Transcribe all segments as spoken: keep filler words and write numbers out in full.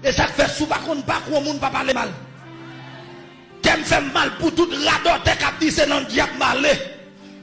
E sa k fè, si w pa konn pakou yon moun, pa pale mal. Kè m fè m mal pou tout radòtè k ap di se nan dyab m ale.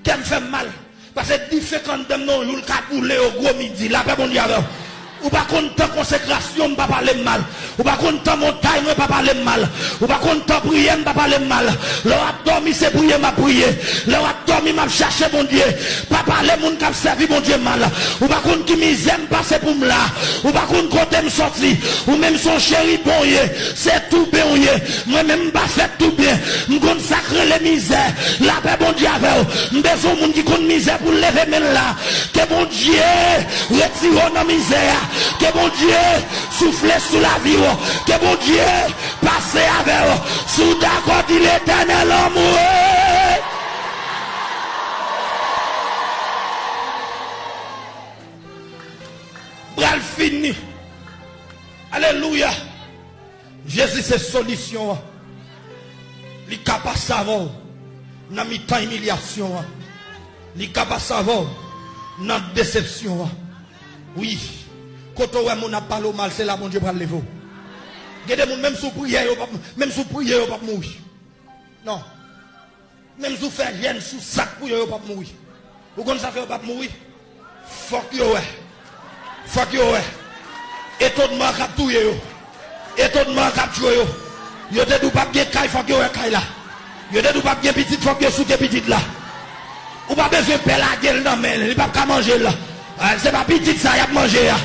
Kè m fè m mal. Paske dife k anndan m nan yon jou, l ka boule yo gwo midi. Lapè Bondye avè w. Ou pa konn tan konsekrasyon m, pa pale m mal. Ou pa konn tan montay mwen, pa pale m mal. Ou pa konn tan priyè m, pa pale m mal. Lè w ap dòmi, se priye m ap priye. Lè w ap dòmi, m ap chache Bondye. Pa pale moun k ap sèvi Bondye mal. Ou pa konn ki mizè m pase pou m la. Ou pa konn kote m sòti. Ou menm se yon cheribon w ye. Se touben w ye. Mwen menm m pa fèt touben. M konn sa k rele mizè. Lapè Bondye avè w. M bezwen yon moun ki konn mizè pou l leve men l la. Ke Bondye retire w nan mizè a. Ke Bondye soufle sou lavi w. Ke Bondye pase avè w. Si w dakò, di, Letènèl anmwe. Pral fini. Alelouya. Jezi se solisyon an. Li ka pase avè w nan mitan imilyasyon an. Li ka pase avè w nan desepsyon an. Wi. Kote w wè moun ap pale w mal, se la Bondye pral leve w. Gen de moun, menm si w priye, yo p ap, menm si w priye, yo p ap mouri. Non. Menm si w fè jèn sou sak pou yo, yo p ap mouri. Ou konn sa fè yo p ap mouri? Fòk yo wè. Fòk yo wè. Etònman k ap touye yo. Etònman k ap tchwe yo. Yo te di w p ap gen kay, fòk yo wè kay la. Yo te di w p ap gen pitit, fòk yo souke pitit la. Ou pa bezwen pè lage l nan men l, li p ap ka manje l. Ah, se pa pitit sa y ap manje a.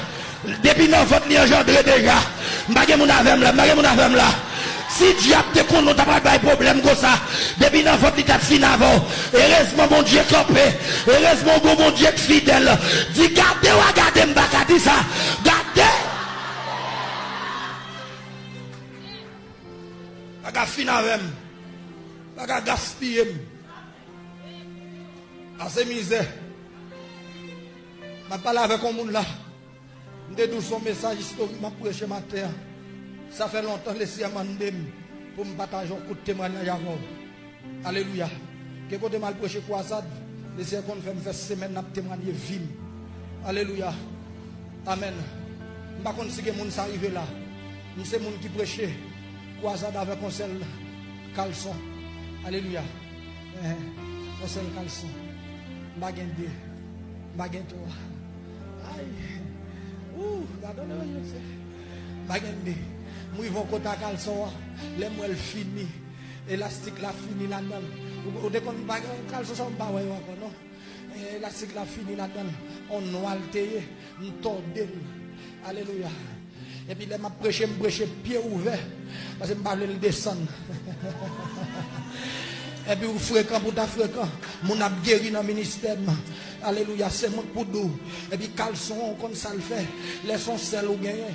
Depi nan vant li anjandre deja. M pa gen moun avè m la, m pa gen moun avè m la. Si dyab te konnen w ta pral bay pwoblèm konsa, depi nan vant li t ap fin avè w. Erezman Bondye kanpe. Erezman w gon Bondye k fidèl. Di, gade w a gade, m pa ka di sa. Gade! Pa ka fin avè m. Pa ka gaspiye m. Ase mizè. M ap pale avèk yon moun la. M te di w se yon mesaj istorik m ap preche maten an. Sa fè lontan Leseyè mande m pou m pataje yon kout temwayaj avè w. Alelouya. Ke kote m al preche kwazad, Leseyè konn fè m fè semèn ap temwaye vi m. Alelouya. Amèn. M pa konn si gen moun sa rive la. M se moun ki preche kwazad avèk yon sèl kalson. Alelouya. Enhen. Yon sèl kalson. M pa gen de. M pa gen twa. Ay. Ou, gadon nan yo se. M pa gen de. M rive yon kote a kalson an. Lè m wè l fini. Elastik la fini ladan l. Ou, ou te konn pa gen kalson sa, m pa wè yo ankò, non. E, elastik la fini ladan l. On nwa l te ye. M tòde l. Alelouya. Epi lè m ap preche, m preche pye ouvè. Paske m pa vle l desann. Epi ou frekan pou ta frekan. Moun ap geri nan ministè m. Alelouya, se mwen k pou di w. Epi kalson an, ou konn sa l fè. Lè se yon sèl ou genyen,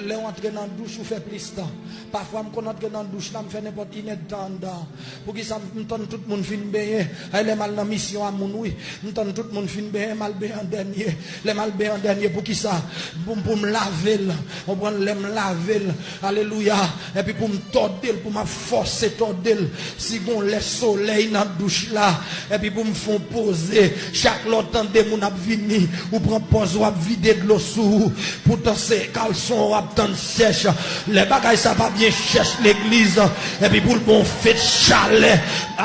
lè w antre nan douch, ou fè plis tan. Pafwa, m konn antre nan douch la, m fè nenpòt inèdtan anndan. Poukisa m tann tout moun fin benyen? Ay, lè m al nan misyon a moun, wi. M tann tout moun fin benyen, m al benyen an dènye. Lè m al benyen an dènye, poukisa? Pou, pou m lave l. Konprann, lè m lave l. Alelouya. Epi pou m tòde l, pou m ap fòse tòde l. Si gon lè solèy nan douch la, epi pou m fè yon poze, chak lè w tande moun ap vini, ou pran pòz w ap vide dlo sou ou. Poutan se kalson w ap tann chèch. Lè bagay sa pa byen chèch legliz, epi pou l bon fèt chalè.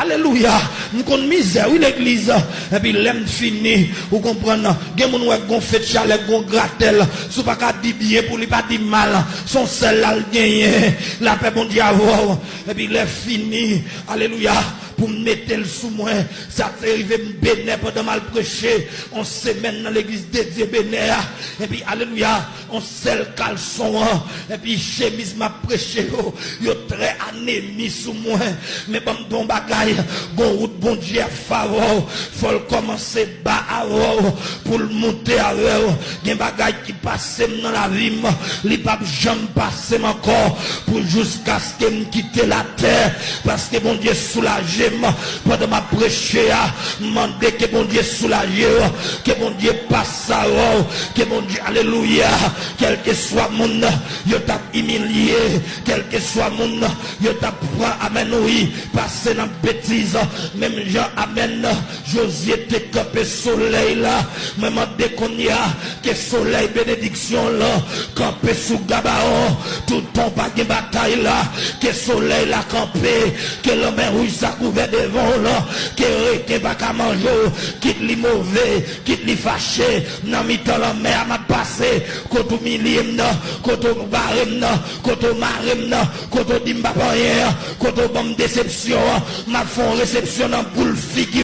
Alelouya. M konn mizè, wi, legliz. Epi lè m fini, ou konprann, gen moun wè gon fèt chalè, gon gratèl. Si w pa ka di byen pou li, pa di mal. Se yon sèl la l genyen. Lapè Bondye avè w. Epi lè fini, alelouya, pou m mete l sou mwen. Sa te rive m Benè pandan m al preche yon semèn nan legliz Dedye Benè a. Epi, alelouya, yon sèl kalson an. Epi chemiz m ap preche yo, yo trè anemi sou mwen. Men ban m di w yon bagay, gon wout Bondye ap fè avè w. Fò l kòmanse ba avè w pou l moute avè w. Gen bagay ki pase m nan lavi m, li p ap janm pase m ankò pou jiskaske m kite latè, paske Bondye soulaje m pandan m ap preche a. M mande ke Bondye soulaje w, ke Bondye pase avè w, ke Bondye, alelouya, kèlkeswa moun yo t ap imilye, kèlkeswa moun yo t ap pran, amèn, wi, pase nan betiz, menm jan, amèn, Jozye te kanpe solèy la. Mwen mande kounye a ke solèy benediksyon lan kanpe sou Gabawon. Tout Tan pa gen batay la, ke solèy la kanpe, ke lanmè wouj sa kouvè devan w lan, ke reken pa ka manje w, kit li move, kit li fache, nan mitan lanmè a m ap pase, kote w imilye m nan, kote w bare m nan, kote w mare m nan, kote w di m p ap anyen an, kote w ban m desepsyon an, m ap fè yon resepsyon nan boul figi